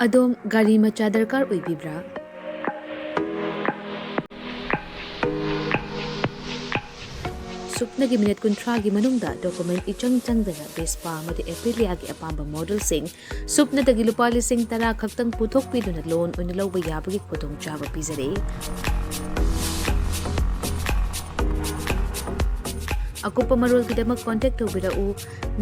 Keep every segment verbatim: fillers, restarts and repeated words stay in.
ꯑꯗꯣꯝ ꯒꯥꯔꯤ ꯃꯆꯥ ꯗꯔꯀꯥꯔ ꯑꯣꯏꯕꯤꯕ꯭ꯔꯥ? ꯁꯨꯞꯅꯒꯤ ꯃꯤꯅꯤꯠ ꯀꯨꯟꯊ꯭ꯔꯥꯒꯤ ꯃꯅꯨꯡꯗ ꯗꯣꯀꯨꯃꯦꯟ ꯏꯆꯪ ꯆꯪꯗꯅ ꯚꯦꯁꯄꯥ ꯑꯃꯗꯤ ꯑꯦꯄ꯭ꯔꯤꯂꯤꯌꯥꯒꯤ ꯑꯄꯥꯝꯕ ꯃꯣꯗꯦꯜꯁꯤꯡ ꯁꯨꯞꯅꯗꯒꯤ ꯂꯨꯄꯥ ꯂꯤꯁꯤꯡ ꯇꯔꯥ ꯈꯛꯇꯪ ꯄꯨꯊꯣꯛꯄꯤꯗꯨꯅ ꯂꯣꯟ ꯑꯣꯏꯅ ꯂꯧꯕ ꯌꯥꯕꯒꯤ ꯈꯨꯗꯣꯡꯆꯥꯕ ꯄꯤꯖꯔꯤ꯫ ꯑꯀꯨꯞꯄ ꯃꯔꯣꯜꯒꯤꯗꯃꯛ ꯀꯣꯟꯇꯦꯛ ꯇꯧꯕꯤꯔꯛꯎ,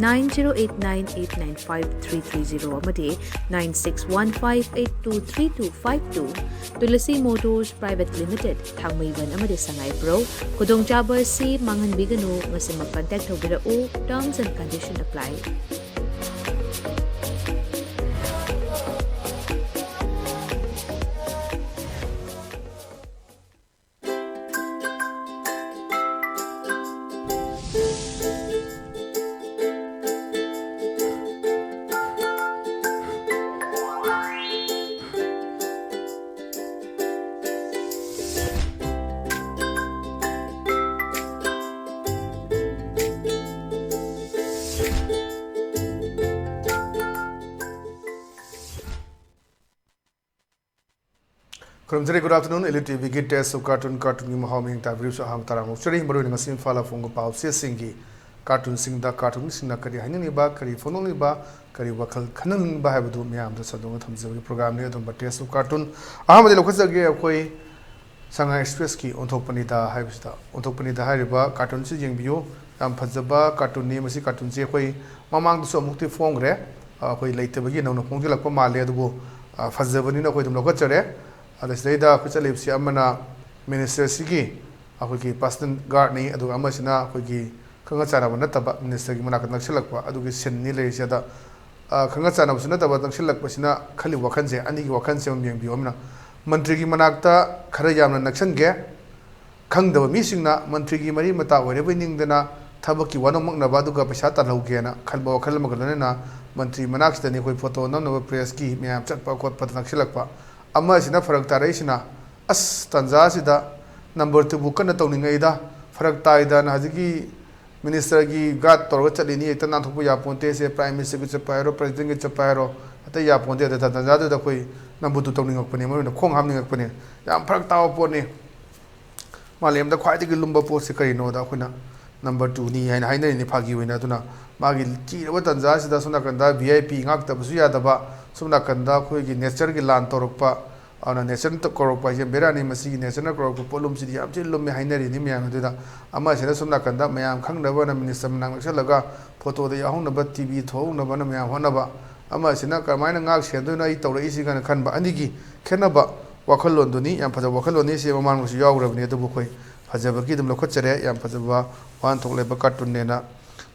nine zero eight nine eight nine five three three zero ꯑꯃꯗꯤ nine six one five eight two three two five two꯫ Tulsi Motors Private Limited, ꯊꯥꯡꯃꯩꯕꯟ ꯑꯃꯗꯤ ꯁꯉꯥꯏꯄ꯭ꯔꯧ꯫ ꯈꯨꯗꯣꯡꯆꯥꯕ ꯑꯁꯤ ꯃꯥꯡꯍꯟꯕꯤꯒꯅꯨ, ꯉꯁꯤꯃꯛ ꯀꯟꯇꯦꯛ ꯇꯧꯕꯤꯔꯛꯎ꯫ Terms and condition apply꯫ ꯈꯨꯔꯨꯝꯖꯔꯤ, good afternoon, Elite ꯇꯤꯚꯤꯒꯤ Taste of Cartoon, ꯀꯥꯔꯇꯨꯟꯒꯤ ꯃꯍꯥꯎ ꯃꯤꯡ ꯇꯥꯕꯤꯔꯤꯕꯁꯨ ꯑꯍꯥꯡꯕ ꯇꯔꯥꯝꯅ ꯑꯣꯛꯆꯔꯤ꯫ ꯃꯔꯨꯑꯣꯏꯅ ꯉꯁꯤ ꯏꯝꯐꯥꯜ ꯐꯣꯡꯕ ꯄꯥꯎꯆꯦꯁꯤꯡꯒꯤ ꯀꯥꯔꯇꯨꯟꯁꯤꯡꯗ ꯀꯥꯔꯇꯨꯟꯁꯤꯡꯅ ꯀꯔꯤ ꯍꯥꯏꯅꯤꯡꯂꯤꯕ, ꯀꯔꯤ ꯐꯣꯡꯗꯣꯛꯂꯤꯕ, ꯀꯔꯤ ꯋꯥꯈꯜ ꯈꯟꯍꯟꯅꯤꯡꯕ ꯍꯥꯏꯕꯗꯨ ꯃꯤꯌꯥꯝꯗ ꯁꯟꯗꯣꯛꯅ ꯊꯝꯖꯕꯒꯤ ꯄ꯭ꯔꯣꯒ꯭ꯔꯥꯝꯅꯤ꯫ ꯑꯗꯨꯝꯕ Taste of Cartoon ꯑꯍꯥꯟꯕꯗꯤ ꯂꯧꯈꯠꯆꯒꯦ꯫ ꯑꯩꯈꯣꯏ ꯁꯉꯥꯏ ꯑꯦꯛꯁꯄ꯭ꯔꯦꯁꯀꯤ ꯑꯣꯟꯊꯣꯛꯄꯅꯤꯗ ꯍꯥꯏꯕꯁꯤꯗ, ꯑꯣꯟꯊꯣꯛꯄꯅꯤꯗ ꯍꯥꯏꯔꯤꯕ ꯀꯥꯔꯇꯨꯟꯁꯤ ꯌꯦꯡꯕꯤꯌꯨ꯫ ꯌꯥꯝ ꯐꯖꯕ ꯀꯥꯔꯇꯨꯟꯅꯤ꯫ ꯃꯁꯤ ꯀꯥꯔꯇꯨꯟꯁꯤ ꯑꯩꯈꯣꯏ ꯃꯃꯥꯡꯗꯁꯨ ꯑꯃꯨꯛꯇꯤ ꯐꯣꯡꯈ꯭ꯔꯦ꯫ ꯑꯩꯈꯣꯏ ꯂꯩꯇꯕꯒꯤ ꯅꯧꯅ ꯐꯣꯡꯖꯤꯜꯂꯛꯄ ꯃꯥꯜꯂꯦ, ꯑꯗꯨꯕꯨ, ꯑ, ꯐꯖꯕꯅꯤꯅ ꯑꯩꯈꯣꯏ ꯑꯗꯨꯝ ꯂꯧꯈꯠꯆꯔꯦ꯫ ꯑꯗ ꯁꯤꯗꯩꯗ ꯑꯩꯈꯣꯏ ꯆꯠꯂꯤꯕꯁꯤ ꯑꯃꯅ ꯃꯤꯅꯤꯁꯇꯔꯁꯤꯒꯤ ꯑꯩꯈꯣꯏꯒꯤ ꯄꯔꯁꯅꯦꯜ ꯒꯥꯔꯗꯅꯤ, ꯑꯗꯨꯒ ꯑꯃꯁꯤꯅ ꯑꯩꯈꯣꯏꯒꯤ ꯈꯪꯅ ꯆꯥꯟꯅꯕ ꯅꯠꯇꯕ ꯃꯤꯅꯤꯁꯇꯔꯒꯤ ꯃꯅꯥꯛꯇ ꯅꯛꯁꯤꯜꯂꯛꯄ ꯑꯗꯨꯒꯤ ꯁꯤꯟꯅꯤ ꯂꯩꯔꯤꯁꯦ꯫ ꯑꯗ, ꯑ, ꯈꯪꯅ ꯆꯥꯟꯅꯕꯁꯨ ꯅꯠꯇꯕ ꯅꯛꯁꯤꯜꯂꯛꯄꯁꯤꯅ ꯈꯜꯂꯤꯕ ꯋꯥꯈꯜꯁꯦ, ꯑꯅꯤꯒꯤ ꯋꯥꯈꯜꯁꯦ ꯑꯃ ꯌꯦꯡꯕꯤꯌꯨ꯫ ꯑꯃꯅ ꯃꯟꯇ꯭ꯔꯤꯒꯤ ꯃꯅꯥꯛꯇ ꯈꯔ ꯌꯥꯝꯅ ꯅꯛꯁꯟꯒꯦ, ꯈꯪꯗꯕ ꯃꯤꯁꯤꯡꯅ ꯃꯟꯇ꯭ꯔꯤꯒꯤ ꯃꯔꯤ ꯃꯇꯥ ꯑꯣꯏꯔꯕꯣꯏ ꯅꯤꯡꯗꯅ ꯊꯕꯛꯀꯤ ꯋꯥꯅꯣꯝꯃꯛꯅꯕ ꯑꯗꯨꯒ ꯄꯩꯁꯥ ꯇꯥꯜꯍꯧꯒꯦꯅ ꯈꯟꯕ ꯋꯥꯈꯜ ꯑꯃꯒ ꯂꯣꯏꯅꯅ ꯃꯟꯇ꯭ꯔꯤ ꯃꯅꯥꯛꯁꯤꯗꯅꯤ ꯑꯩꯈꯣꯏ ꯐꯣꯇꯣ ꯅꯝꯅꯕ ꯄ꯭ꯔꯦꯁꯀꯤ ꯃꯌꯥꯝ ꯆꯠꯄ ꯈꯣꯠꯄꯗ ꯅꯛꯁꯤꯜꯂꯛꯄ꯫ ꯑꯃꯁꯤꯅ ꯐꯔꯛ ꯇꯥꯔꯛꯏꯁꯤꯅ, ꯑꯁ, ꯇꯥꯟꯖꯥꯁꯤꯗ ꯅꯝꯕꯔ ꯇꯨꯕꯨ ꯀꯟꯅ ꯇꯧꯅꯤꯡꯉꯩꯗ ꯐꯔꯛ ꯇꯥꯏꯗꯅ ꯍꯧꯖꯤꯛꯀꯤ ꯃꯤꯅꯤꯁꯇꯔꯒꯤ ꯒꯥꯔꯗ ꯇꯧꯔꯒ ꯆꯠꯂꯤꯅꯤ, ꯍꯦꯛꯇ ꯅꯥꯟꯊꯣꯛꯄ ꯌꯥꯄꯣꯟꯇꯦ꯫ ꯁꯦ ꯄ꯭ꯔꯥꯏꯝ ꯃꯤꯅꯤꯁꯇꯔꯒꯤ ꯆꯠꯄ ꯍꯥꯏꯔꯣ, ꯄ꯭ꯔꯦꯁꯤꯗꯦꯟꯒꯤ ꯆꯠꯄ ꯍꯥꯏꯔꯣ, ꯑꯇꯩ ꯌꯥꯄꯣꯟꯇꯦ꯫ ꯑꯗ ꯇꯟꯖꯥꯗꯨꯗ ꯑꯩꯈꯣꯏ ꯅꯝꯕꯨ ꯇꯨ ꯇꯧꯅꯤꯡꯉꯛꯄꯅꯦ, ꯃꯣꯏꯅ ꯈꯣꯡ ꯍꯥꯝꯅꯤꯡꯉꯛꯄꯅꯦ꯫ ꯌꯥꯝ ꯐꯔꯛ ꯇꯥꯕ ꯄꯣꯠꯅꯤ꯫ ꯃꯥꯂꯦꯝꯗ ꯈ꯭ꯋꯥꯏꯗꯒꯤ ꯂꯨꯝꯕ ꯄꯣꯠꯁꯤ ꯀꯔꯤꯅꯣꯗ ꯑꯩꯈꯣꯏꯅ ꯅꯝꯕꯔ ꯇꯨꯅꯤ ꯍꯥꯏꯅ ꯍꯥꯏꯅꯔꯤꯅꯤ ꯐꯥꯒꯤ ꯑꯣꯏꯅ꯫ ꯑꯗꯨꯅ ꯃꯥꯒꯤ ꯆꯤꯔꯕ ꯇꯟꯖꯥꯁꯤꯗ ꯁꯣꯝ ꯅꯥꯀꯟꯗ ꯚꯤ ꯑꯥꯏ ꯄꯤ ꯉꯥꯛꯇꯕꯁꯨ ꯌꯥꯗꯕ, ꯁꯣꯝ ꯅꯥꯀꯟꯗ ꯑꯩꯈꯣꯏꯒꯤ ꯅꯦꯆꯔꯒꯤ ꯂꯥꯟ ꯇꯧꯔꯛꯄ, ꯑꯗꯨꯅ ꯅꯦꯆꯔ ꯀꯧꯔꯛꯄ ꯍꯥꯏꯁꯦ ꯕꯦꯔꯥꯅꯤ꯫ ꯃꯁꯤꯒꯤ ꯅꯦꯆꯔꯅ ꯀꯧꯔꯛꯄ ꯄꯣꯠꯂꯨꯝꯁꯤꯗꯤ ꯌꯥꯝ ꯊꯤꯅ ꯂꯨꯝꯃꯦ ꯍꯥꯏꯅꯔꯤꯅꯤ ꯃꯌꯥꯝ ꯑꯗꯨꯗ꯫ ꯑꯃꯁꯤꯅ ꯁꯣꯝ ꯅꯥꯀꯟꯗ ꯃꯌꯥꯝ ꯈꯪꯅꯕꯅ ꯃꯤꯅꯤꯁꯇꯔ ꯃꯅꯥꯛ ꯅꯛꯁꯜꯂꯒ ꯐꯣꯇꯣꯗ ꯌꯥꯎꯍꯧꯅꯕ, ꯇꯤ ꯚꯤ ꯊꯣꯛꯍꯧꯅꯕꯅ ꯃꯌꯥꯝ ꯍꯣꯠꯅꯕ, ꯑꯃꯁꯤꯅ ꯀꯃꯥꯏꯅ ꯉꯥꯛ ꯁꯦꯟꯗꯣꯏꯅꯣ ꯑꯩ ꯇꯧꯔꯛꯏꯁꯤꯒꯅ ꯈꯟꯕ꯫ ꯑꯅꯤꯒꯤ ꯈꯦꯠꯅꯕ ꯋꯥꯈꯜꯂꯣꯟꯗꯨꯅꯤ꯫ ꯌꯥꯝ ꯐꯖꯕ ꯋꯥꯈꯜꯂꯣꯟꯅꯤ꯫ ꯁꯤ ꯃꯃꯥꯡꯗꯁꯨ ꯌꯥꯎꯈ꯭ꯔꯕꯅꯤ꯫ ꯑꯗꯨꯕꯨ ꯑꯩꯈꯣꯏ ꯐꯖꯕꯒꯤ ꯑꯗꯨꯝ ꯂꯧꯈꯠꯆꯔꯦ꯫ ꯌꯥꯝ ꯐꯖꯕ ꯋꯥꯍꯟꯊꯣꯛ ꯂꯩꯕ ꯀꯥꯔꯇꯨꯟꯅꯦꯅ꯫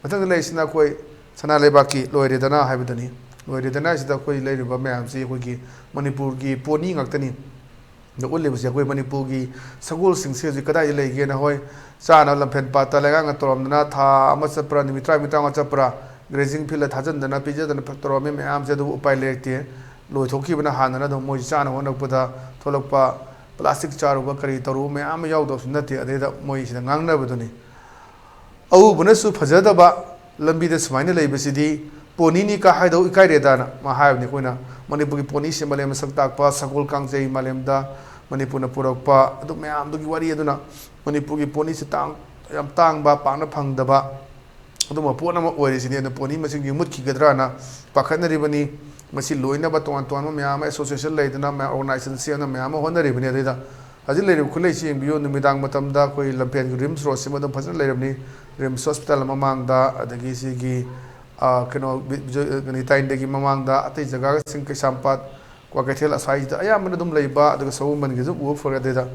ꯃꯊꯪꯗ ꯂꯩꯔꯤꯁꯤꯅ ꯑꯩꯈꯣꯏ ꯁꯅꯥ ꯂꯩꯕꯥꯛꯀꯤ ꯂꯣꯏꯔꯦꯗꯅ ꯍꯥꯏꯕꯗꯨꯅꯤ꯫ ꯂꯣꯏꯔꯦꯗꯅ ꯍꯥꯏꯁꯤꯗ ꯑꯩꯈꯣꯏ ꯂꯩꯔꯤꯕ ꯃꯌꯥꯝꯁꯤ ꯑꯩꯈꯣꯏꯒꯤ ꯃꯅꯤꯄꯨꯔꯒꯤ ꯄꯣꯅꯤ ꯉꯥꯛꯇꯅꯤ꯫ ꯗ ꯎꯠꯂꯤꯕꯁꯦ ꯑꯩꯈꯣꯏ ꯃꯅꯤꯄꯨꯔꯒꯤ ꯁꯒꯣꯜꯁꯤꯡꯁꯦ ꯍꯧꯖꯤꯛ ꯀꯗꯥꯏꯗ ꯂꯩꯒꯦꯅ, ꯍꯣꯏ, ꯆꯥꯅꯕ ꯂꯝꯐꯦꯜ ꯄꯥꯠꯇ ꯂꯩꯉꯥꯛꯅ ꯇꯧꯔꯝꯗꯅ ꯊꯥ ꯑꯃ ꯆꯠꯄ꯭ꯔꯥ, ꯅꯨꯃꯤꯠ ꯇꯔꯥꯃꯔꯤ ꯇꯔꯥꯃꯉꯥ ꯆꯠꯄ꯭ꯔꯥ, ꯒ꯭ꯔꯦꯖꯤꯡ ꯐꯤꯜꯗ ꯊꯥꯖꯤꯟꯗꯅ ꯄꯤꯖꯗꯅ ꯇꯧꯔꯝꯃꯤ ꯃꯌꯥꯝꯁꯦ, ꯑꯗꯨꯕꯨ ꯎꯄꯥꯏ ꯂꯩꯔꯛꯇꯦ꯫ ꯂꯣꯏꯊꯣꯛꯈꯤꯕꯅ ꯍꯥꯟꯅꯅ ꯑꯗꯨꯝ ꯃꯣꯏ ꯆꯥꯅ ꯍꯣꯠꯅꯔꯛꯄꯗ ꯊꯣꯛꯂꯛꯄ ꯄ꯭ꯂꯥꯁꯇꯤꯛ ꯆꯥꯔꯨꯕ ꯀꯔꯤ ꯇꯧꯔꯨꯕ ꯃꯌꯥꯝ ꯑꯃ ꯌꯥꯎꯗꯕꯁꯨ ꯅꯠꯇꯦ꯫ ꯑꯗꯩꯗ ꯃꯣꯏꯁꯤꯗ ꯉꯥꯡꯅꯕꯗꯨꯅꯤ꯫ ꯑꯎꯕꯅꯁꯨ ꯐꯖꯗꯕ ꯂꯝꯕꯤꯗ ꯁꯨꯃꯥꯏꯅ ꯂꯩꯕꯁꯤꯗꯤ ꯄꯣꯅꯤꯅꯤ ꯀꯥ ꯍꯥꯏꯗꯧ ꯏꯀꯥꯏꯔꯦꯗꯥꯅ ꯃꯥ ꯍꯥꯏꯕꯅꯤ꯫ ꯑꯩꯈꯣꯏꯅ ꯃꯅꯤꯄꯨꯔꯒꯤ ꯄꯣꯅꯤꯁꯤ ꯃꯥꯂꯦꯝ ꯃꯁꯛ ꯇꯥꯛꯄ ꯁꯒꯣꯜ ꯀꯥꯡꯖꯩ, ꯃꯥꯂꯦꯝꯗ ꯃꯅꯤꯄꯨꯔꯅ ꯄꯨꯔꯛꯄ ꯑꯗꯨ ꯃꯌꯥꯝꯗꯨꯒꯤ ꯋꯥꯔꯤ꯫ ꯑꯗꯨꯅ ꯃꯅꯤꯄꯨꯔꯒꯤ ꯄꯣꯅꯤꯁꯤ ꯇꯥꯡ-, ꯌꯥꯝ ꯇꯥꯡꯕ, ꯄꯥꯛꯅ ꯐꯪꯗꯕ ꯑꯗꯨꯝꯕ ꯄꯣꯠ ꯑꯃ ꯑꯣꯏꯔꯤꯁꯤꯅꯤ꯫ ꯑꯗꯨ ꯄꯣꯅꯤ ꯃꯁꯤꯡꯁꯤ ꯃꯨꯠꯈꯤꯒꯗ꯭ꯔꯥꯅ ꯄꯥꯈꯠꯅꯔꯤꯕꯅꯤ꯫ ꯃꯁꯤ ꯂꯣꯏꯅꯕ ꯇꯣꯉꯥꯟ ꯇꯣꯉꯥꯟꯕ ꯃꯌꯥꯝ ꯑꯃ ꯑꯦꯁꯣꯁꯤꯌꯦꯁꯟ ꯂꯩꯗꯅ, ꯃꯌꯥꯝ ꯑꯣꯔꯒꯅꯥꯏꯖꯦꯁꯟ ꯁꯦꯝꯗꯅ ꯃꯌꯥꯝ ꯑꯃ ꯍꯣꯠꯅꯔꯤꯕꯅꯤ꯫ ꯑꯗꯨꯗ ꯍꯧꯖꯤꯛ ꯂꯩꯔꯤꯕ ꯈꯨꯠꯂꯩꯁꯤ ꯌꯦꯡꯕꯤꯌꯨ꯫ ꯅꯨꯃꯤꯗꯥꯡ ꯃꯇꯝꯗ ꯑꯩꯈꯣꯏ ꯂꯝꯐꯦꯜꯒꯤ ꯔꯤꯝꯁ ꯔꯣꯗꯁꯤꯃ ꯑꯗꯨꯝ ꯐꯖꯅ ꯂꯩꯔꯕꯅꯤ꯫ ꯔꯤꯝꯁ ꯍꯣꯁꯄꯤꯇꯥꯜ ꯃꯃꯥꯡꯗ, ꯑꯗꯒꯤ ꯁꯤꯒꯤ, ꯑ, ꯀꯩꯅꯣ, ꯕꯤ-, ꯕꯤꯖꯣꯏ-, ꯅꯤꯇꯥꯏꯟꯗꯒꯤ ꯃꯃꯥꯡꯗ, ꯑꯇꯩ ꯖꯒꯥꯁꯤꯡ, ꯀꯩꯁꯥꯝꯄꯥꯠ, ꯀ꯭ꯋꯥꯀꯩꯊꯦꯜ ꯑꯁ꯭ꯋꯥꯏꯁꯤꯗ ꯑꯌꯥꯝꯕꯅ ꯑꯗꯨꯝ ꯂꯩꯕ, ꯑꯗꯨꯒ ꯁꯒꯣꯜꯕꯟꯒꯤꯁꯨ ꯎꯕ ꯐꯪꯉꯦ꯫ ꯑꯗꯨꯗ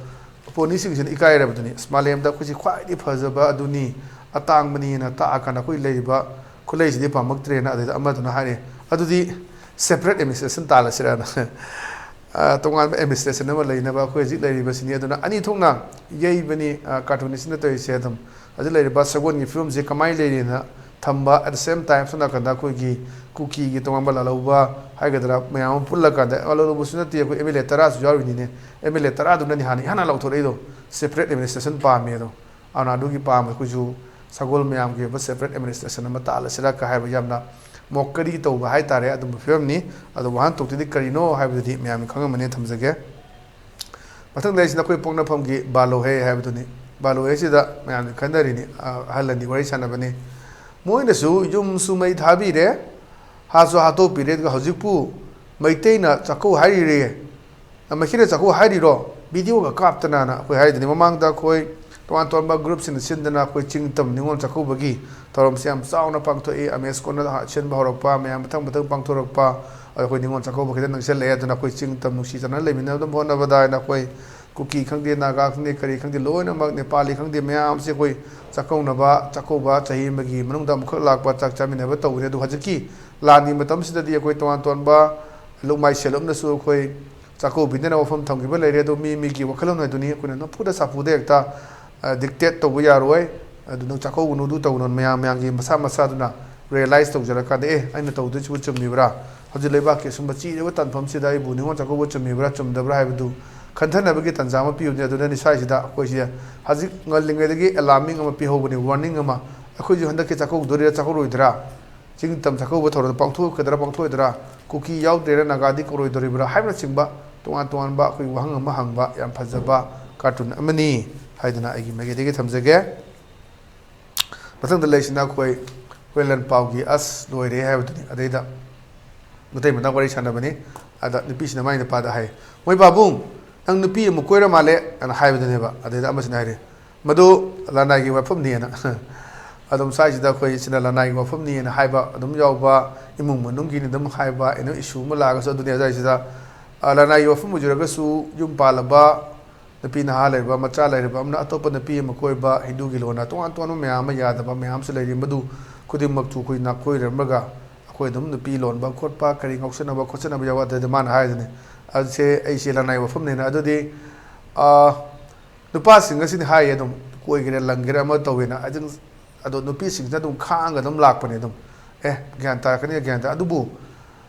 ꯄꯣꯅꯤꯁꯤꯡꯁꯤꯅ ꯏꯀꯥꯏꯔꯕꯗꯨꯅꯤ꯫ ꯑꯁ, ꯃꯥꯂꯦꯝꯗ ꯑꯩꯈꯣꯏꯁꯤ ꯈ꯭ꯋꯥꯏꯗꯒꯤ ꯐꯖꯕ ꯑꯗꯨꯅꯤ, ꯑꯇꯥꯡꯕꯅꯤꯅ ꯇꯥꯛꯑꯀꯥꯟꯗ ꯑꯩꯈꯣꯏ ꯂꯩꯔꯤꯕ ꯈꯨꯠꯂꯩꯁꯤꯗꯤ ꯄꯥꯝꯃꯛꯇ꯭ꯔꯦꯅ꯫ ꯑꯗꯨꯗ ꯑꯃꯗꯨꯅ ꯍꯥꯏꯔꯦ, "ꯑꯗꯨꯗꯤ ꯁꯦꯄꯔꯦꯠ ꯑꯦꯗꯃꯤꯅꯤꯁꯇ꯭ꯔꯦꯁꯟ ꯇꯥꯜꯂꯁꯤꯔꯅ?" ꯑ, ꯇꯣꯉꯥꯟꯕ ꯑꯦꯗꯃꯤꯅꯤꯁꯇ꯭ꯔꯦꯁꯟ ꯑꯃ ꯂꯩꯅꯕ ꯑꯩꯈꯣꯏ ꯍꯧꯖꯤꯛ ꯂꯩꯔꯤꯕꯁꯤꯅꯤ꯫ ꯑꯗꯨꯅ ꯑꯅꯤ ꯊꯣꯛꯅ ꯌꯩꯕꯅꯤ, ꯑ, ꯀꯥꯔꯇꯨꯅꯤꯁꯅ ꯇꯧꯔꯤꯁꯦ꯫ ꯑꯗꯨꯝ ꯍꯧꯖꯤꯛ ꯂꯩꯔꯤꯕ ꯁꯒꯣꯜꯒꯤ ꯐꯤꯕꯝꯁꯦ ꯀꯃꯥꯏꯅ ꯂꯩꯔꯤꯅ ꯊꯝꯕ, at the same time ꯁꯣꯝ ꯅꯥꯀꯟꯗ ꯑꯩꯈꯣꯏꯒꯤ ꯀꯨꯀꯤꯒꯤ ꯇꯣꯉꯥꯟꯕ ꯂꯥꯜꯍꯧꯕ ꯍꯥꯏꯒꯗ꯭ꯔꯥ, ꯃꯌꯥꯝ ꯑꯃ ꯄꯨꯜꯂꯀꯥꯟꯗ, ꯂꯥꯜꯍꯧꯕꯁꯨ ꯅꯠꯇꯦ, ꯑꯩꯈꯣꯏ ꯑꯦꯝ ꯑꯦꯜ ꯑꯦ ꯇꯔꯥꯁꯨ ꯌꯥꯎꯔꯤꯅꯤꯅꯦ꯫ ꯑꯦꯝ ꯑꯦꯜ ꯑꯦ ꯇꯔꯥꯗꯨꯅꯅꯤ ꯍꯥꯟꯅ ꯏꯍꯥꯟ ꯍꯥꯟꯅ ꯂꯥꯎꯊꯣꯔꯛꯏꯗꯣ, ꯁꯦꯄꯔꯦꯠ ꯑꯦꯗꯃꯤꯅꯤꯁꯇ꯭ꯔꯦꯁꯟ ꯄꯥꯝꯃꯦ ꯑꯗꯣ꯫ ꯑꯗꯨꯅ ꯑꯗꯨꯒꯤ ꯄꯥꯝꯕ ꯑꯩꯈꯣꯏꯁꯨ ꯁꯒꯣꯜ ꯃꯌꯥꯝꯒꯤ ꯑꯣꯏꯕ ꯁꯦꯄꯔꯦꯠ ꯑꯦꯗꯃꯤꯅꯤꯁꯇ꯭ꯔꯦꯁꯟ ꯑꯃ ꯇꯥꯜꯂꯁꯤꯔ ꯀ ꯍꯥꯏꯕ ꯌꯥꯝꯅ ꯃꯣꯀꯔꯤ ꯇꯧꯕ ꯍꯥꯏꯇꯥꯔꯦ, ꯑꯗꯨꯝꯕ ꯐꯤꯕꯝꯅꯤ꯫ ꯑꯗꯣ ꯋꯥꯍꯟꯊꯣꯛꯇꯨꯗꯤ ꯀꯔꯤꯅꯣ ꯍꯥꯏꯕꯗꯨꯗꯤ ꯃꯌꯥꯝꯅ ꯈꯪꯉꯝꯃꯅꯤ, ꯊꯝꯖꯒꯦ꯫ ꯃꯊꯪꯗ ꯑꯩꯁꯤꯅ ꯑꯩꯈꯣꯏ ꯄꯣꯛꯅꯐꯝꯒꯤ ꯕꯥꯂꯣꯍꯦ ꯍꯥꯏꯕꯗꯨꯅꯤ꯫ ꯕꯥꯂꯣꯍꯦꯁꯤꯗ ꯃꯌꯥꯝꯅ ꯈꯟꯅꯔꯤꯅꯤ, ꯑ, ꯑꯍꯜ ꯑꯅꯤ ꯋꯥꯔꯤ ꯁꯥꯟꯅꯕꯅꯤ꯫ ꯃꯣꯏꯅꯁꯨ ꯌꯨꯝꯁꯨ ꯃꯩ ꯊꯥꯕꯤꯔꯦ, ꯍꯥꯠꯁꯨ ꯍꯥꯠꯇꯣꯛꯄꯤꯔꯦ, ꯑꯗꯨꯒ ꯍꯧꯖꯤꯛꯄꯨ ꯃꯩꯇꯩꯅ ꯆꯥꯛꯀꯧ ꯍꯥꯏꯔꯤꯔꯦ꯫ ꯃꯁꯤꯅ ꯆꯥꯛꯀꯧ ꯍꯥꯏꯔꯤꯔꯣ? ꯚꯤꯗꯤꯑꯣꯒ ꯀꯥꯞꯇꯅꯅ ꯑꯩꯈꯣꯏ ꯍꯥꯏꯗꯨꯅꯤ꯫ ꯃꯃꯥꯡꯗ ꯑꯩꯈꯣꯏ ꯇꯣꯉꯥꯟ ꯇꯣꯉꯥꯟꯕ ꯒ꯭ꯔꯨꯞꯁꯤꯡꯅ ꯁꯤꯟꯗꯅ ꯑꯩꯈꯣꯏ ꯆꯤꯡ ꯇꯝ ꯅꯤꯉꯣꯜ ꯆꯥꯛꯀꯧꯕꯒꯤ ꯊꯧꯔꯝꯁꯦ ꯌꯥꯝ ꯆꯥꯎꯅ ꯄꯥꯡꯊꯣꯛꯏ꯫ ꯑꯃꯦꯁꯀꯣꯟꯅ ꯁꯤꯟꯕ ꯍꯧꯔꯛꯄ, ꯃꯌꯥꯝ ꯃꯊꯪ ꯃꯊꯪ ꯄꯥꯡꯊꯣꯔꯛꯄ, ꯑꯗꯣ ꯑꯩꯈꯣꯏ ꯅꯤꯉꯣꯜ ꯆꯥꯛꯀꯧꯕ ꯈꯤꯇꯪ ꯅꯛꯁꯜꯂꯛꯑꯦ꯫ ꯑꯗꯨꯅ ꯑꯩꯈꯣꯏ ꯆꯤꯡ ꯇꯝ ꯅꯨꯡꯁꯤ ꯆꯥꯟꯅꯅ ꯂꯩꯃꯤꯟꯅꯕ ꯍꯣꯠꯅꯕꯗ ꯍꯥꯏꯅ ꯑꯩꯈꯣꯏ ꯀꯨꯀꯤ ꯈꯪꯗꯦ, ꯅꯥꯒꯥ ꯈꯪꯗꯦ, ꯀꯔꯤ ꯈꯪꯗꯦ, ꯂꯣꯏꯅꯃꯛ ꯅꯦꯄꯥꯂꯤ ꯈꯪꯗꯦ, ꯃꯌꯥꯝꯁꯦ ꯑꯩꯈꯣꯏ ꯆꯥꯛꯀꯧꯅꯕ, ꯆꯥꯛꯀꯧꯕ ꯆꯍꯤ ꯑꯃꯒꯤ ꯃꯅꯨꯡꯗ ꯑꯃꯨꯛꯈꯛ ꯂꯥꯛꯄ ꯆꯥꯛ ꯆꯥꯃꯤꯟꯅꯕ ꯇꯧꯕꯅꯤ꯫ ꯑꯗꯨ ꯍꯧꯖꯤꯛꯀꯤ ꯂꯥꯟꯒꯤ ꯃꯇꯝꯁꯤꯗꯗꯤ ꯑꯩꯈꯣꯏ ꯇꯣꯉꯥꯟ ꯇꯣꯉꯥꯟꯕ ꯂꯨꯞꯃꯥꯏ ꯁꯦꯜ ꯑꯃꯅꯁꯨ ꯑꯩꯈꯣꯏ ꯆꯥꯛꯀꯧꯕꯤꯗꯅ ꯋꯥꯐꯝ ꯊꯝꯈꯤꯕ ꯂꯩꯔꯦ꯫ ꯑꯗꯣ ꯃꯤ ꯃꯤꯒꯤ ꯋꯥꯈꯜꯂꯣꯟ ꯍꯥꯏꯗꯨꯅꯤ꯫ ꯑꯩꯈꯣꯏꯅ ꯅꯝꯐꯨꯗ ꯁꯥꯐꯨꯗ ꯍꯦꯛꯇ, ꯑ, ꯗꯤꯛꯇꯦꯠ ꯇꯧꯕ ꯌꯥꯔꯣꯏ꯫ ꯑꯗꯨ ꯅꯪ ꯆꯥꯛꯀꯧꯒꯅꯨ, ꯑꯗꯨ ꯇꯧꯒꯅꯨ, ꯃꯌꯥꯝ ꯃꯌꯥꯝꯒꯤ ꯃꯁꯥ ꯃꯁꯥꯗꯨꯅ ꯔꯤꯌꯦꯂꯥꯏꯁ ꯇꯧꯖꯔꯀꯥꯟꯗ, "ꯑꯦ, ꯑꯩꯅ ꯇꯧꯗꯣꯏꯁꯤꯕꯨ ꯆꯨꯝꯃꯤꯕ꯭ꯔꯥ? ꯍꯧꯖꯤꯛ ꯂꯩꯕꯥꯛꯀꯤ ꯑꯁꯨꯝꯕ ꯆꯤꯔꯕ ꯇꯥꯟꯐꯝꯁꯤꯗ ꯑꯩꯕꯨ ꯅꯤꯉꯣꯜ ꯆꯥꯛꯀꯧꯕ ꯆꯨꯝꯃꯤꯕ꯭ꯔꯥ, ꯆꯨꯝꯗꯕ꯭ꯔꯥ?" ꯍꯥꯏꯕꯗꯨ ꯈꯟꯊꯅꯕꯒꯤ ꯇꯥꯟꯖꯥ ꯑꯃ ꯄꯤꯕꯅꯤ꯫ ꯑꯗꯨꯅꯅꯤ ꯁ꯭ꯋꯥꯏꯁꯤꯗ ꯑꯩꯈꯣꯏꯁꯦ ꯍꯧꯖꯤꯛ ꯉꯜꯂꯤꯉꯩꯗꯒꯤ ꯑꯦꯂꯥꯔꯃꯤꯡ ꯑꯃ ꯄꯤꯍꯧꯕꯅꯤ, ꯋꯥꯔꯅꯤꯡ ꯑꯃ꯫ ꯑꯩꯈꯣꯏꯁꯨ ꯍꯟꯗꯛꯀꯤ ꯆꯥꯛꯀꯧꯗꯣꯔꯤꯔꯥ ꯆꯥꯛꯀꯧꯔꯣꯏꯗ꯭ꯔꯥ? ꯆꯤꯡ ꯇꯝ ꯆꯥꯛꯀꯧꯕ ꯊꯧꯔꯝꯗ ꯄꯥꯡꯊꯣꯛꯀꯗ꯭ꯔꯥ ꯄꯥꯡꯊꯣꯛꯑꯣꯏꯗ꯭ꯔꯥ, ꯀꯨꯀꯤ ꯌꯥꯎꯗ꯭ꯔꯦꯅ ꯅꯥꯒꯥꯗꯤ ꯀꯧꯔꯣꯏꯗꯣꯔꯤꯕ꯭ꯔꯥ ꯍꯥꯏꯕꯅꯆꯤꯡꯕ ꯇꯣꯉꯥꯟ ꯇꯣꯉꯥꯟꯕ ꯑꯩꯈꯣꯏ ꯋꯥꯍꯪ ꯑꯃ ꯍꯪꯕ ꯌꯥꯝ ꯐꯖꯕ ꯀꯥꯔꯇꯨꯟ ꯑꯃꯅꯤ ꯍꯥꯏꯗꯨꯅ ꯑꯩꯒꯤ ꯃꯥꯏꯀꯩꯗꯒꯤ ꯊꯝꯖꯒꯦ꯫ ꯃꯊꯪꯗ ꯂꯩꯁꯤꯅ ꯑꯩꯈꯣꯏ ꯍꯨꯏꯂꯦꯟ ꯄꯥꯎꯒꯤ ꯑꯁ ꯂꯣꯏꯔꯦ ꯍꯥꯏꯕꯗꯨꯅꯤ꯫ ꯑꯗꯩꯗ ꯃꯇꯩ ꯃꯅꯥꯎ ꯋꯥꯔꯤ ꯁꯥꯟꯅꯕꯅꯤ꯫ ꯑꯗ ꯅꯨꯄꯤꯁꯤꯅ ꯃꯥꯏ ꯅꯨꯄꯥꯗ ꯍꯥꯏ, "ꯃꯣꯏ ꯄꯥꯕꯨꯡ, ꯅꯪ ꯅꯨꯄꯤ ꯑꯃꯨꯛ ꯀꯣꯏꯔ ꯃꯥꯜꯂꯦ" ꯑꯅ ꯍꯥꯏꯕꯗꯨꯅꯦꯕ꯫ ꯑꯗꯩꯗ ꯑꯃꯁꯤꯅ ꯍꯥꯏꯔꯦ, "ꯃꯗꯨ ꯂꯅꯥꯏꯒꯤ ꯋꯥꯐꯝꯅꯦꯅ"꯫ ꯑꯗꯨꯝ ꯁ꯭ꯋꯥꯏꯁꯤꯗ ꯑꯩꯈꯣꯏ ꯁꯤꯅ ꯂꯅꯥꯏꯒꯤ ꯋꯥꯐꯝꯅꯦꯅ ꯍꯥꯏꯕ ꯑꯗꯨꯝ ꯌꯥꯎꯕ, ꯏꯃꯨꯡ ꯃꯅꯨꯡꯒꯤꯅ ꯑꯗꯨꯝ ꯍꯥꯏꯕ, ꯑꯦꯅꯤ ꯏꯁꯨ ꯑꯃ ꯂꯥꯛꯑꯒꯁꯨ꯫ ꯑꯗꯨꯅꯤ ꯑꯗꯨꯋꯥꯏꯁꯤꯗ, ꯑ, ꯂꯅꯥꯏꯒꯤ ꯋꯥꯐꯝ ꯑꯣꯏꯖꯔꯒꯁꯨ ꯌꯨꯝ ꯄꯥꯜꯂꯕ ꯅꯨꯄꯤ ꯅꯍꯥ ꯂꯩꯔꯕ, ꯃꯆꯥ ꯂꯩꯔꯕ ꯑꯃꯅ ꯑꯇꯣꯞꯄ ꯅꯨꯄꯤ ꯑꯃ ꯀꯣꯏꯕ, ꯍꯤꯟꯗꯨꯒꯤ ꯂꯣꯟꯅ ꯇꯣꯉꯥꯟ ꯇꯣꯉꯥꯟꯕ ꯃꯌꯥꯝ ꯑꯃ ꯌꯥꯗꯕ ꯃꯌꯥꯝꯁꯨ ꯂꯩꯔꯤ꯫ ꯃꯗꯨ ꯈꯨꯗꯤꯡꯃꯛꯇꯨ ꯑꯩꯈꯣꯏ ꯅꯥꯀꯣꯏꯔꯝꯃꯒ ꯑꯩꯈꯣꯏ ꯑꯗꯨꯝ ꯅꯨꯄꯤ ꯂꯣꯟꯕ ꯈꯣꯠꯄ, ꯀꯔꯤ ꯉꯥꯎꯁꯟꯅꯕ ꯈꯣꯠꯆꯟꯅꯕ ꯌꯥꯎꯕ꯫ ꯑꯗꯨꯗꯤ ꯃꯥꯅ ꯍꯥꯏꯔꯤꯗꯨꯅꯤ, ꯑꯗꯨꯁꯦ ꯑꯩꯁꯦ ꯂꯅꯥꯏ ꯋꯥꯐꯝꯅꯦꯅ꯫ ꯑꯗꯨꯗꯤ, ꯑ, ꯅꯨꯄꯥꯁꯤꯡ ꯑꯁꯤꯅ ꯍꯥꯏꯌꯦ ꯑꯗꯨꯝ, ꯀꯣꯏꯒꯦꯔꯥ ꯂꯪꯒꯦꯔꯥ ꯑꯃ ꯇꯧꯋꯦꯅ꯫ ꯑꯗꯨꯝ, ꯑꯗꯣ ꯅꯨꯄꯤꯁꯤꯡꯁꯤꯅ ꯑꯗꯨꯝ ꯈꯥꯡꯉꯒ ꯑꯗꯨꯝ ꯂꯥꯛꯄꯅꯦ ꯑꯗꯨꯝ꯫ "ꯑꯦ, ꯒ꯭ꯌꯥꯟ ꯇꯥꯔꯛꯀꯅꯤ, ꯒ꯭ꯌꯥꯟ ꯇꯥ-", ꯑꯗꯨꯕꯨ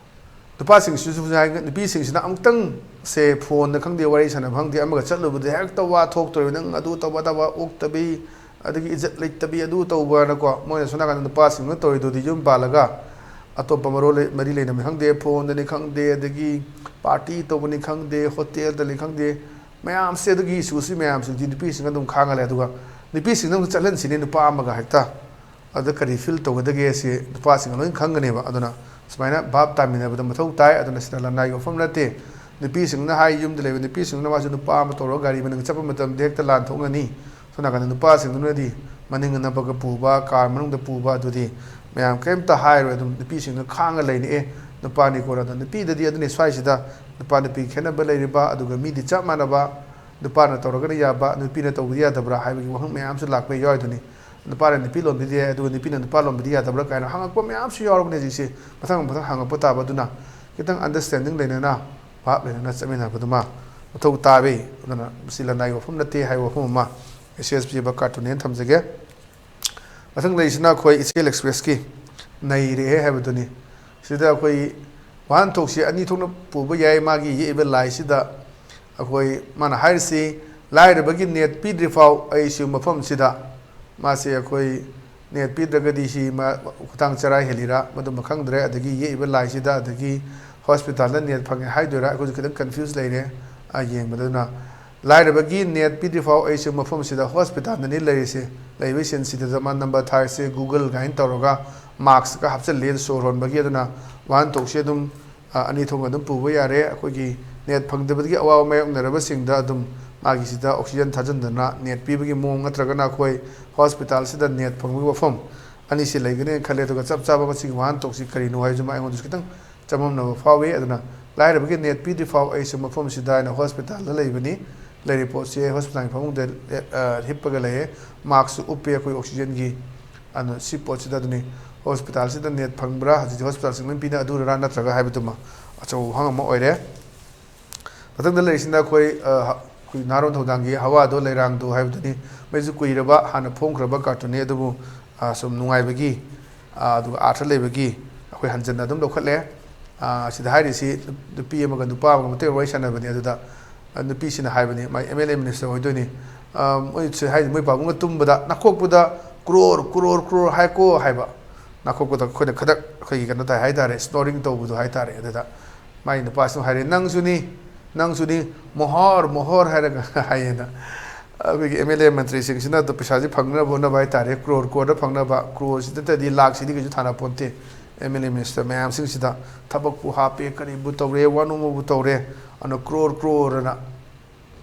ꯅꯨꯄꯥꯁꯤꯡꯁꯤꯁꯨ ꯍꯥꯏ-, ꯅꯨꯄꯤꯁꯤꯡꯁꯤꯅ ꯑꯃꯨꯛꯇꯪ ꯁꯦ ꯐꯣꯟꯗ ꯈꯪꯗꯦ, ꯋꯥꯔꯤ ꯁꯥꯟꯅꯕ ꯈꯪꯗꯦ, ꯑꯃꯒ ꯆꯠꯂꯨꯕꯗ ꯍꯦꯛꯇ ꯋꯥ ꯊꯣꯛꯇꯣꯔꯤꯕ, "ꯅꯪ ꯑꯗꯨ ꯇꯧꯕ, ꯑꯗꯥ ꯇꯧꯕ, ꯑꯣꯛꯇꯕꯤ, ꯑꯗꯒꯤ ꯏꯖꯠ ꯂꯩꯇꯕꯤ, ꯑꯗꯨ ꯇꯧꯕꯅꯀꯣ", ꯃꯣꯏꯅ ꯁꯣꯝ ꯅꯥꯀꯟꯗ ꯅꯨꯄꯥꯁꯤꯡꯅ ꯇꯧꯔꯤꯗꯨꯗꯤ ꯌꯨꯝ ꯄꯥꯜꯂꯒ ꯑꯇꯣꯞꯄ ꯃꯔꯣꯜ ꯂꯩ- ꯃꯔꯤ ꯂꯩꯅꯕꯅꯤ ꯈꯪꯗꯦ, ꯐꯣꯟꯗꯅꯤ ꯈꯪꯗꯦ, ꯑꯗꯒꯤ ꯄꯥꯔꯇꯤ ꯇꯧꯕꯅꯤ ꯈꯪꯗꯦ, ꯍꯣꯇꯦꯜꯗꯅꯤ ꯈꯪꯗꯦ, ꯃꯌꯥꯝꯁꯦ, ꯑꯗꯨꯒꯤ ꯏꯁꯨꯁꯤ ꯃꯌꯥꯝꯁꯤꯡꯁꯤ ꯅꯨꯄꯤꯁꯤꯡꯅ ꯑꯗꯨꯝ ꯈꯥꯡꯉ ꯂꯩ꯫ ꯑꯗꯨꯒ ꯅꯨꯄꯤꯁꯤꯡꯅ ꯑꯃꯨꯛ ꯆꯠꯍꯟꯁꯤꯅꯦ ꯅꯨꯄꯥ ꯑꯃꯒ ꯍꯦꯛꯇ꯫ ꯑꯗꯨꯗ ꯀꯔꯤ ꯐꯤꯜ ꯇꯧꯒꯗꯒꯦ ꯁꯤ ꯅꯨꯄꯥꯁꯤꯡꯅ ꯂꯣꯏ ꯈꯪꯒꯅꯦꯕ꯫ ꯑꯗꯨꯅ ꯁꯨꯃꯥꯏꯅ ꯚꯥꯞ ꯇꯥꯃꯤꯟꯅꯕꯗ ꯃꯊꯧ ꯇꯥꯏ꯫ ꯑꯗꯨꯅ ꯁꯤꯗ ꯂꯅꯥꯏꯒꯤ ꯋꯥꯐꯝ ꯅꯠꯇꯦ꯫ ꯅꯨꯄꯤꯁꯤꯡꯅ ꯍꯥꯏ, ꯌꯨꯝꯗ ꯂꯩꯕ ꯅꯨꯄꯤꯁꯤꯡꯅ ꯃꯥꯁꯨ ꯅꯨꯄꯥ ꯑꯃ ꯇꯧꯔꯒ ꯒꯥꯔꯤ ꯃꯅꯨꯡꯗ ꯆꯠꯄ ꯃꯇꯝꯗ ꯍꯦꯛꯇ ꯂꯥꯟ ꯊꯣꯛꯅꯅꯤ꯫ ꯁꯣꯝ ꯅꯥꯀꯟꯗ ꯅꯨꯄꯥꯁꯤꯡꯗꯨꯅꯗꯤ ꯃꯅꯤꯡ ꯅꯝꯃꯒ ꯄꯨꯕ, ꯀꯥꯔ ꯃꯅꯨꯡꯗ ꯄꯨꯕ, ꯑꯗꯨꯗꯤ ꯃꯌꯥꯝ ꯀꯔꯤꯝꯇ ꯍꯥꯏꯔꯣꯏ꯫ ꯑꯗꯨꯝ ꯅꯨꯄꯤꯁꯤꯡꯅ ꯈꯥꯡꯉ ꯂꯩꯅꯤ, "ꯑꯦ, ꯅꯨꯄꯥꯅꯤꯀꯣ"꯫ ꯑꯗꯣ ꯅꯨꯄꯤꯗꯗꯤ ꯑꯗꯨꯅꯤ ꯁ꯭ꯋꯥꯏꯁꯤꯗ ꯅꯨꯄꯥ ꯅꯨꯄꯤ ꯈꯦꯠꯅꯕ ꯂꯩꯔꯤꯕ, ꯑꯗꯨꯒ ꯃꯤꯗꯤ ꯆꯞ ꯃꯥꯟꯅꯕ, ꯅꯨꯄꯥꯅ ꯇꯧꯔꯒꯅ ꯌꯥꯕ, ꯅꯨꯄꯤꯅ ꯇꯧꯕꯗꯤ ꯌꯥꯗꯕ꯭ꯔꯥ ꯍꯥꯏꯕꯒꯤ ꯋꯥꯍꯪ ꯃꯌꯥꯝꯁꯨ ꯂꯥꯛꯄ ꯌꯥꯎꯔꯤꯗꯨꯅꯤ꯫ ꯅꯨꯄꯥꯅ ꯅꯨꯄꯤ ꯂꯣꯟꯕꯗꯤ ꯌꯥꯏ, ꯑꯗꯨꯒ ꯅꯨꯄꯤꯅ ꯅꯨꯄꯥ ꯂꯣꯟꯕꯗꯤ ꯌꯥꯗꯕ꯭ꯔꯥ ꯀꯥꯏꯅ ꯍꯪꯉꯛꯄ ꯃꯌꯥꯝꯁꯨ ꯌꯥꯎꯔꯕꯅꯦ ꯍꯧꯖꯤꯛꯁꯦ꯫ ꯃꯊꯪ ꯃꯊꯪ ꯍꯪꯉꯛꯄ ꯇꯥꯕ꯫ ꯑꯗꯨꯅ ꯈꯤꯇꯪ ꯑꯟꯗꯔꯁ꯭ꯇꯦꯟꯗꯤꯡ ꯂꯩꯅꯅ, ꯚꯥꯞ ꯂꯩꯅꯅ ꯆꯠꯃꯤꯟꯅꯕꯗꯨꯃ ꯃꯊꯧ ꯇꯥꯕꯤ꯫ ꯑꯗꯨꯅ ꯃꯁꯤ ꯂꯅꯥꯏꯒꯤ ꯋꯥꯐꯝ ꯅꯠꯇꯦ ꯍꯥꯏꯕ ꯋꯥꯐꯝ ꯑꯃ ꯃꯦꯁꯦꯖ ꯄꯤꯕ ꯀꯥꯔꯇꯨꯟꯅꯦꯅ ꯊꯝꯖꯒꯦ꯫ ꯃꯊꯪ ꯂꯩꯔꯤꯁꯤꯅ ꯑꯩꯈꯣꯏ ꯏꯆꯦꯜ ꯑꯦꯛꯁꯄ꯭ꯔꯦꯁꯀꯤ ꯅꯩꯔꯦꯍꯦ ꯍꯥꯏꯕꯗꯨꯅꯤ꯫ ꯁꯤꯗ ꯑꯩꯈꯣꯏ ꯋꯥꯍꯟꯊꯣꯛꯁꯤ ꯑꯅꯤ ꯊꯣꯛꯅ ꯄꯨꯕ ꯌꯥꯏ꯫ ꯃꯥꯒꯤ ꯌꯦꯛꯏꯕ ꯂꯥꯏꯁꯤꯗ ꯑꯩꯈꯣꯏ, ꯃꯥꯅ ꯍꯥꯏꯔꯤꯁꯤ, "ꯂꯥꯏꯔꯕꯒꯤ ꯅꯦꯠ ꯄꯤꯗ꯭ꯔꯤꯐꯥꯎ ꯑꯩꯁꯨ ꯃꯐꯝꯁꯤꯗ", ꯃꯥꯁꯦ ꯑꯩꯈꯣꯏ ꯅꯦꯠ ꯄꯤꯗ꯭ꯔꯒꯗꯤ ꯁꯤ ꯃꯥ ꯈꯨꯊꯥꯡ ꯆꯔꯥ ꯍꯦꯜꯂꯤꯔꯥ ꯃꯗꯨꯃ ꯈꯪꯗ꯭ꯔꯦ꯫ ꯑꯗꯒꯤ ꯌꯦꯛꯏꯕ ꯂꯥꯏꯁꯤꯗ, ꯑꯗꯒꯤ ꯍꯣꯁꯄꯤꯇꯥꯜꯗ ꯅꯦꯠ ꯐꯪꯉꯦ ꯍꯥꯏꯗꯣꯏꯔꯥ, ꯑꯩꯈꯣꯏꯁꯨ ꯈꯤꯇꯪ ꯀꯟꯐ꯭ꯌꯨꯁ ꯂꯩꯔꯦ, ꯑ, ꯌꯦꯡꯕꯗ꯫ ꯑꯗꯨꯅ ꯂꯥꯏꯔꯕꯒꯤ ꯅꯦꯠ ꯄꯤꯗ꯭ꯔꯤꯐꯥꯎ ꯑꯩꯁꯨ ꯃꯐꯝꯁꯤꯗ ꯍꯣꯁꯄꯤꯇꯥꯜꯗꯅꯤ ꯂꯩꯔꯤꯁꯦ꯫ ꯂꯩꯕꯒꯤ ꯁꯤꯟꯁꯤꯗ ꯃꯥ ꯅꯝꯕꯔ ꯊꯥꯔꯤꯁꯦ Google ꯀꯥꯏꯅ ꯇꯧꯔꯒ ꯃꯥꯛꯁꯀ ꯍꯥꯞꯆꯤꯜꯂꯤ꯫ ꯁꯣꯔ ꯍꯣꯟꯕꯒꯤ꯫ ꯑꯗꯨꯅ ꯋꯥꯍꯟꯊꯣꯛꯁꯦ ꯑꯗꯨꯝ, ꯑ, ꯑꯅꯤ ꯊꯣꯛꯅ ꯑꯗꯨꯝ ꯄꯨꯕ ꯌꯥꯔꯦ꯫ ꯑꯩꯈꯣꯏꯒꯤ ꯅꯦꯠ ꯐꯪꯗꯕꯗꯒꯤ ꯑꯋꯥꯕ ꯃꯥꯌꯣꯛꯅꯔꯕꯁꯤꯡꯗ ꯑꯗꯨꯝ ꯃꯥꯒꯤꯁꯤꯗ ꯑꯣꯛꯁꯤꯖꯦꯟ ꯊꯥꯖꯤꯟꯗꯅ ꯅꯦꯠ ꯄꯤꯕꯒꯤ ꯃꯑꯣꯡ, ꯅꯠꯇ꯭ꯔꯒꯅ ꯑꯩꯈꯣꯏ ꯍꯣꯁꯄꯤꯇꯥꯜꯁꯤꯗ ꯅꯦꯠ ꯐꯪꯕꯒꯤ ꯋꯥꯐꯝ, ꯑꯅꯤꯁꯤ ꯂꯩꯒꯅꯦꯅ ꯈꯜꯂꯦ꯫ ꯑꯗꯨꯒ ꯆꯞ ꯆꯥꯕ ꯃꯁꯤꯒꯤ ꯋꯥꯍꯟꯊꯣꯛꯁꯤ ꯀꯔꯤꯅꯣ ꯍꯥꯏꯕꯁꯤꯃ ꯑꯩꯉꯣꯟꯗꯁꯨ ꯈꯤꯇꯪ ꯆꯃꯝꯅꯕ ꯐꯥꯎꯏ꯫ ꯑꯗꯨꯅ ꯂꯥꯏꯔꯕꯒꯤ ꯅꯦꯠ ꯄꯤꯗ꯭ꯔꯤꯐꯥꯎ ꯑꯩꯁꯨ ꯃꯐꯝꯁꯤꯗ ꯍꯥꯏꯅ ꯍꯣꯁꯄꯤꯇꯥꯜꯗ ꯂꯩꯕꯅꯤ꯫ ꯂꯩꯔꯤꯕ ꯄꯣꯠꯁꯤ ꯍꯣꯁꯄꯤꯇꯥꯜꯒꯤ ꯐꯃꯨꯡꯗ, ꯑ, ꯍꯤꯞꯄꯒ ꯂꯩꯌꯦ꯫ ꯃꯥꯛꯁꯁꯨ ꯎꯞꯄꯦ ꯑꯩꯈꯣꯏ ꯑꯣꯛꯁꯤꯖꯦꯟꯒꯤ꯫ ꯑꯗꯨꯅ ꯁꯤ ꯄꯣꯠꯁꯤꯗ ꯑꯗꯨꯅꯤ, ꯍꯣꯁꯄꯤꯇꯥꯜꯁꯤꯗ ꯅꯦꯠ ꯐꯪꯕ꯭ꯔꯥ, ꯍꯧꯖꯤꯛꯇꯤ ꯍꯣꯁꯄꯤꯇꯥꯜꯁꯤꯡ ꯂꯣꯏ ꯄꯤꯅ ꯑꯗꯨꯔꯥ ꯅꯠꯇ꯭ꯔꯒ ꯍꯥꯏꯕꯗꯨꯃ ꯑꯆꯧꯕ ꯋꯥꯍꯪ ꯑꯃ ꯑꯣꯏꯔꯦ꯫ ꯃꯊꯪꯗ ꯂꯩꯔꯤꯁꯤꯅ ꯑꯩꯈꯣꯏ, ꯑ, ꯑꯩꯈꯣꯏ ꯅꯍꯥꯔꯣꯟ ꯊꯧꯗꯥꯡꯒꯤ ꯍꯋꯥꯗꯣ ꯂꯩꯔꯥꯡꯗꯣ ꯍꯥꯏꯕꯗꯨꯅꯤ꯫ ꯃꯩꯁꯨ ꯀꯨꯏꯔꯕ ꯍꯥꯟꯅ ꯐꯣꯡꯈ꯭ꯔꯕ ꯀꯥꯔꯇꯨꯟꯅꯤ, ꯑꯗꯨꯕꯨ, ꯑ, ꯁꯨꯝ ꯅꯨꯡꯉꯥꯏꯕꯒꯤ, ꯑ, ꯑꯗꯨꯒ ꯑꯥꯔꯊ ꯂꯩꯕꯒꯤ ꯑꯩꯈꯣꯏ ꯍꯟꯖꯟꯅ ꯑꯗꯨꯝ ꯂꯧꯈꯠꯂꯦ꯫ ꯑ, ꯁꯤꯗ ꯍꯥꯏꯔꯤꯁꯤ ꯅꯨꯄꯤ ꯑꯃꯒ ꯅꯨꯄꯥ ꯑꯃꯒ ꯃꯇꯩ ꯋꯥꯔꯤ ꯁꯥꯟꯅꯕꯅꯤ꯫ ꯑꯗꯨꯗ, ꯑ, ꯅꯨꯄꯤꯁꯤꯅ ꯍꯥꯏꯕꯅꯤ, ꯃꯥꯏ ꯑꯦꯝ ꯑꯦꯜ ꯑꯦ ꯃꯤꯅꯤꯁꯇꯔ ꯑꯣꯏꯗꯣꯏꯅꯤ꯫ ꯑ, ꯃꯣꯏ ꯁꯤ ꯍꯥꯏꯔꯤ, ꯃꯣꯏ ꯄꯥꯕꯨꯡꯅ ꯇꯨꯝꯕꯗ ꯅꯥꯀꯣꯛꯄꯗ "ꯀ꯭ꯔꯣꯔ, ꯀ꯭ꯔꯣꯔ, ꯀ꯭ꯔꯣꯔ" ꯍꯥꯏꯀꯣ ꯍꯥꯏꯕ꯫ ꯅꯥꯈꯣꯛꯄꯗ ꯑꯩꯈꯣꯏꯅ ꯈꯗꯛ ꯑꯩꯈꯣꯏꯒꯤ ꯀꯩꯅꯣ ꯇꯥꯏ ꯍꯥꯏ ꯇꯥꯔꯦ, snoring ꯇꯧꯕꯗꯣ ꯍꯥꯏ ꯇꯥꯔꯦ꯫ ꯑꯗꯨꯗ ꯃꯥꯏ ꯅꯨꯄꯥꯁꯤꯅ ꯍꯥꯏꯔꯦ, "ꯅꯪꯁꯨꯅꯤ, ꯅꯪꯁꯨꯅꯤ, ꯃꯣꯍꯣꯔ, ꯃꯣꯍꯣꯔ ꯍꯥꯏꯔꯒ" ꯍꯥꯏꯌꯦꯅ꯫ ꯑꯩꯈꯣꯏꯒꯤ ꯑꯦꯝ ꯑꯦꯜ ꯑꯦ ꯃꯟꯇ꯭ꯔꯤꯁꯤꯡꯁꯤꯅ ꯑꯗꯨ ꯄꯩꯁꯥꯁꯤ ꯐꯪꯅꯕ ꯍꯣꯠꯅꯕ ꯍꯥꯏ ꯇꯥꯔꯦ, ꯀ꯭ꯔꯣꯔ ꯀ꯭ꯔꯣꯔꯗ ꯐꯪꯅꯕ, ꯀ꯭ꯔꯣꯔꯁꯤꯗ ꯅꯠꯇ꯭ꯔꯗꯤ ꯂꯥꯛꯁꯤꯗꯤ ꯀꯩꯁꯨ ꯊꯥꯅ ꯄꯣꯟꯇꯦ꯫ ꯑꯦꯝ ꯑꯦꯜ ꯑꯦ ꯃꯤꯅꯤꯁꯇꯔ ꯃꯌꯥꯝꯁꯤꯡꯁꯤꯗ ꯊꯕꯛꯄꯨ ꯍꯥꯞꯄꯦ, ꯀꯔꯤꯕꯨ ꯇꯧꯔꯦ, ꯋꯥꯅꯣꯝꯃꯕꯨ ꯇꯧꯔꯦ, ꯑꯗꯨꯅ ꯀ꯭ꯔꯣꯔ ꯀ꯭ꯔꯣꯔ ꯑꯅ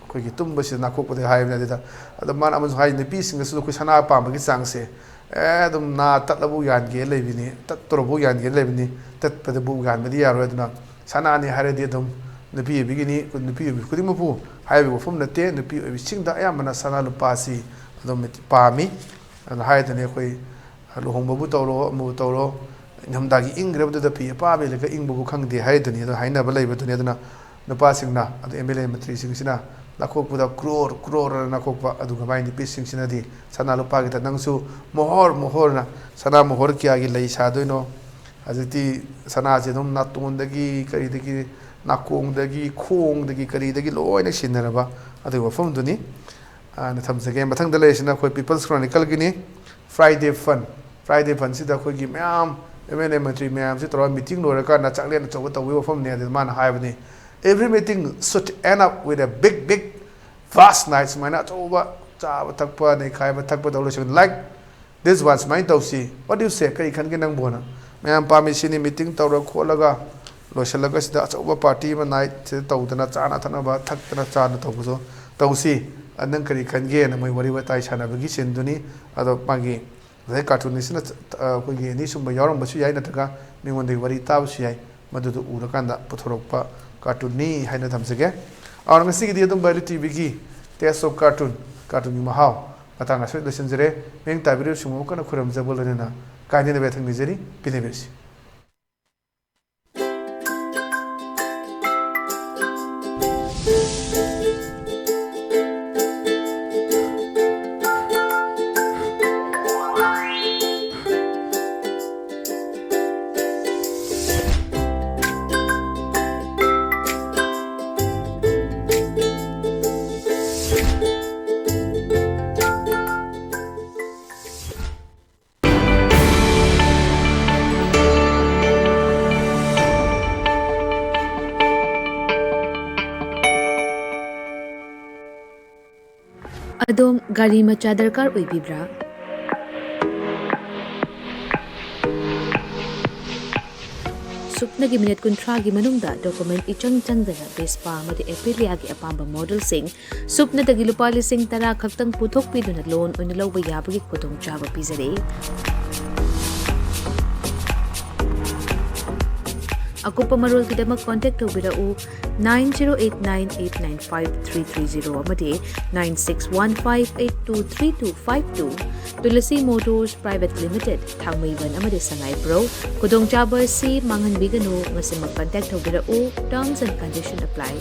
ꯑꯩꯈꯣꯏꯒꯤ ꯇꯨꯝꯕꯁꯤꯗ ꯅꯥꯈꯣꯛꯄꯗ ꯍꯥꯏꯕꯅꯤ꯫ ꯑꯗꯨꯗ, ꯑꯗꯣ ꯃꯥꯅ ꯑꯃꯁꯨ ꯍꯥꯏ, ꯅꯨꯄꯤꯁꯤꯡꯗꯁꯨ ꯑꯩꯈꯣꯏ ꯁꯅꯥ ꯄꯥꯝꯕꯒꯤ ꯆꯥꯡꯁꯦ, ꯑꯦ, ꯑꯗꯨꯝ ꯅꯥ ꯇꯠꯂꯕꯨ ꯌꯥꯟꯒꯦ ꯂꯩꯕꯅꯤ, ꯇꯠꯇꯣꯔꯕꯨ ꯌꯥꯟꯒꯦ ꯂꯩꯕꯅꯤ, ꯇꯠꯄꯗꯕꯨ ꯌꯥꯟꯕꯗꯤ ꯌꯥꯔꯣꯏ꯫ ꯑꯗꯨꯅ ꯁꯅꯥꯅꯤ ꯍꯥꯏꯔꯗꯤ ꯑꯗꯨꯝ ꯅꯨꯄꯤ ꯑꯣꯏꯕꯤꯒꯤꯅꯤ, ꯅꯨꯄꯤ ꯑꯣꯏꯕꯤ ꯈꯨꯗꯤꯡꯃꯛꯄꯨ ꯍꯥꯏꯕ ꯋꯥꯐꯝ ꯅꯠꯇꯦ꯫ ꯅꯨꯄꯤ ꯑꯣꯏꯕꯤꯁꯤꯡꯗ ꯑꯌꯥꯝꯕꯅ ꯁꯅꯥ ꯂꯨꯄꯥꯁꯤ ꯑꯗꯨꯝ ꯄꯥꯝꯃꯤ꯫ ꯑꯗꯨꯅ ꯍꯥꯏꯗꯨꯅꯤ ꯑꯩꯈꯣꯏ ꯂꯨꯍꯣꯡꯕꯕꯨ ꯇꯧꯔꯣ, ꯑꯃꯕꯨ ꯇꯧꯔꯣ, ꯏꯪꯊꯝꯊꯥꯒꯤ ꯏꯪꯈ꯭ꯔꯕꯗꯨꯗ ꯐꯤ ꯑꯄꯥꯕ ꯏꯜꯂꯒ ꯏꯪꯕꯕꯨ ꯈꯪꯗꯦ ꯍꯥꯏꯗꯨꯅꯤ꯫ ꯑꯗꯨ ꯍꯥꯏꯅꯕ ꯂꯩꯕꯗꯨꯅꯤ꯫ ꯑꯗꯨꯅ ꯅꯨꯄꯥꯁꯤꯡꯅ, ꯑꯗꯨ ꯑꯦꯝ ꯑꯦꯜ ꯑꯦ ꯃꯟꯇ꯭ꯔꯤꯁꯤꯡꯁꯤꯅ ꯅꯥꯈꯣꯛꯄꯗ ꯀ꯭ꯔꯣꯔ ꯀ꯭ꯔꯣꯔ ꯑꯅ ꯅꯥꯈꯣꯛꯄ, ꯑꯗꯨꯒ ꯃꯥꯏ ꯅꯨꯄꯤꯁꯤꯡꯁꯤꯅꯗꯤ ꯁꯅꯥ ꯂꯨꯄꯥꯒꯤꯗ ꯅꯪꯁꯨ ꯃꯣꯍꯣꯔ ꯃꯣꯍꯣꯔꯅ ꯁꯅꯥ ꯃꯣꯍꯣꯔ ꯀꯌꯥꯒꯤ ꯂꯩ ꯁꯥꯗꯣꯏꯅꯣ? ꯍꯧꯖꯤꯛꯇꯤ ꯁꯅꯥꯁꯦ ꯑꯗꯨꯝ ꯅꯥꯇꯣꯟꯗꯒꯤ, ꯀꯔꯤꯗꯒꯤ, ꯅꯥꯀꯣꯡꯗꯒꯤ, ꯈꯣꯡꯗꯒꯤ, ꯀꯔꯤꯗꯒꯤ ꯂꯣꯏꯅ ꯁꯤꯟꯅꯔꯕ ꯑꯗꯨꯒꯤ ꯋꯥꯐꯝꯗꯨꯅꯤ꯫ ꯑꯅ ꯊꯝꯖꯒꯦ꯫ ꯃꯊꯪꯗ ꯂꯩꯔꯤꯁꯤꯅ ꯑꯩꯈꯣꯏ People's Chronicleꯒꯤꯅꯤ꯫ Friday Fun, Friday Funꯁꯤꯗ ꯑꯩꯈꯣꯏꯒꯤ ꯃꯌꯥꯝ ꯑꯦꯝ ꯑꯦꯜ ꯑꯦ ꯃꯟꯇ꯭ꯔꯤ ꯃꯌꯥꯝꯁꯤ ꯇꯧꯔꯒ ꯃꯤꯇꯤꯡ ꯂꯣꯏꯔꯀꯥꯟꯗ ꯆꯥꯛꯂꯦꯟ ꯑꯆꯧꯕ ꯇꯧꯕꯒꯤ ꯋꯥꯐꯝꯅꯤ꯫ ꯑꯗꯨꯗ ꯃꯥꯅ ꯍꯥꯏꯕꯅꯤ, "Every meeting should end up with a big, big, vast night." ꯁꯨꯃꯥꯏꯅ ꯑꯆꯧꯕ ꯆꯥꯕ ꯊꯛꯄ, ꯅꯩꯈꯥꯏꯕ ꯊꯛꯄ ꯇꯧꯔ ꯂꯣꯏꯁꯤꯟ, like this one ꯁꯨꯃꯥꯏꯅ ꯇꯧꯁꯤ꯫ What do you say? ꯀꯔꯤ ꯈꯟꯒꯦ ꯅꯪꯕꯨꯅ? ꯃꯌꯥꯝ ꯄꯥꯝꯃꯤꯁꯤꯅꯤ, ꯃꯤꯇꯤꯡ ꯇꯧꯔ ꯈꯣꯠꯂꯒ ꯂꯣꯏꯁꯤꯜꯂꯒ ꯁꯤꯗ ꯑꯆꯧꯕ ꯄꯥꯔꯇꯤ ꯑꯃ, ꯅꯥꯏꯠꯁꯤꯗ ꯇꯧꯗꯅ, ꯆꯥꯅ ꯊꯛꯅꯕ ꯊꯛꯇꯅ ꯆꯥꯅ ꯇꯧꯕꯁꯨ ꯇꯧꯁꯤ꯫ ꯑ, ꯅꯪ ꯀꯔꯤ ꯈꯟꯒꯦꯅ ꯃꯣꯏ ꯋꯥꯔꯤ ꯋꯥꯇꯥꯏ ꯁꯥꯟꯅꯕꯒꯤ ꯁꯤꯟꯗꯨꯅꯤ꯫ ꯑꯗꯣ ꯃꯥꯒꯤ ꯉꯁꯥꯏ ꯀꯥꯔꯇꯨꯅꯤꯁꯅ, ꯑ, ꯑꯩꯈꯣꯏꯒꯤ ꯑꯅꯤꯁꯨꯕ ꯌꯥꯎꯔꯝꯕꯁꯨ ꯌꯥꯏ, ꯅꯠꯇ꯭ꯔꯒ ꯃꯤꯉꯣꯟꯗꯒꯤ ꯋꯥꯔꯤ ꯇꯥꯕꯁꯨ ꯌꯥꯏ꯫ ꯃꯗꯨꯗꯨ ꯎꯔꯀꯥꯟꯗ ꯄꯨꯊꯣꯔꯛꯄ ꯀꯥꯔꯇꯨꯟꯅꯤ ꯍꯥꯏꯅ ꯊꯝꯖꯒꯦ꯫ ꯑꯗꯨꯅ ꯉꯁꯤꯒꯤꯗꯤ ꯑꯗꯨꯝ ꯚꯦꯂꯤ ꯇꯤꯚꯤꯒꯤ Taste of Cartoon, ꯀꯥꯔꯇꯨꯟꯒꯤ ꯃꯍꯥꯎ ꯃꯇꯥꯡ ꯑꯁꯤꯗ ꯂꯣꯏꯁꯤꯟꯖꯔꯦ꯫ ꯃꯤꯠꯌꯦꯡ ꯇꯥꯕꯤꯔꯤꯕꯁꯤꯡꯕꯨ ꯀꯟꯅ ꯈꯨꯔꯨꯝꯖꯕ ꯂꯣꯏꯅꯅ ꯀꯥꯏꯅꯅꯕ ꯌꯥꯊꯪ ꯅꯤꯖꯔꯤ꯫ ꯄꯤꯅꯕꯤꯔꯁꯤ꯫ ꯑꯗꯣꯝ ꯒꯥꯔꯤ ꯃꯆꯥ ꯗꯔꯀꯥꯔ ꯑꯣꯏꯕꯤꯕ꯭ꯔꯥ? ꯁꯨꯞꯅꯒꯤ ꯃꯤꯅꯤꯠ ꯀꯨꯟꯊ꯭ꯔꯥꯒꯤ ꯃꯅꯨꯡꯗ ꯗꯣꯀꯨꯃꯦꯟ ꯏꯆꯪ ꯆꯪꯗꯅ ꯚꯦꯁꯄꯥ ꯑꯃꯗꯤ ꯑꯦꯄꯤꯂꯤꯌꯥꯒꯤ ꯑꯄꯥꯝꯕ ꯃꯣꯗꯦꯜꯁꯤꯡ ꯁꯨꯞꯅꯗꯒꯤ ꯂꯨꯄꯥ ꯂꯤꯁꯤꯡ ꯇꯔꯥ ꯈꯛꯇꯪ ꯄꯨꯊꯣꯛꯄꯤꯗꯨꯅ ꯂꯣꯟ ꯑꯣꯏꯅ ꯂꯧꯕ ꯌꯥꯕꯒꯤ ꯈꯨꯗꯣꯡꯆꯥꯕ ꯄꯤꯖꯔꯤ꯫ ꯑꯀꯨꯞꯄ ꯃꯔꯣꯜꯒꯤꯗꯃꯛ ꯀꯣꯟꯇꯦꯛ ꯇꯧꯕꯤꯔꯛꯎ, nine zero eight nine eight nine five three three zero ꯑꯃꯗꯤ nine six one five eight two three two five two꯫ Tulsi Motors Private Limited, ꯊꯥꯡꯃꯩꯕꯟ ꯑꯃꯗꯤ ꯁꯉꯥꯏꯄ꯭ꯔꯧ꯫ ꯈꯨꯗꯣꯡꯆꯥꯕ ꯑꯁꯤ ꯃꯥꯡꯍꯟꯕꯤꯒꯅꯨ꯫ ꯉꯁꯤꯃꯛ ꯀꯟꯇꯦꯛ ꯇꯧꯕꯤꯔꯛꯎ꯫ Terms and condition apply꯫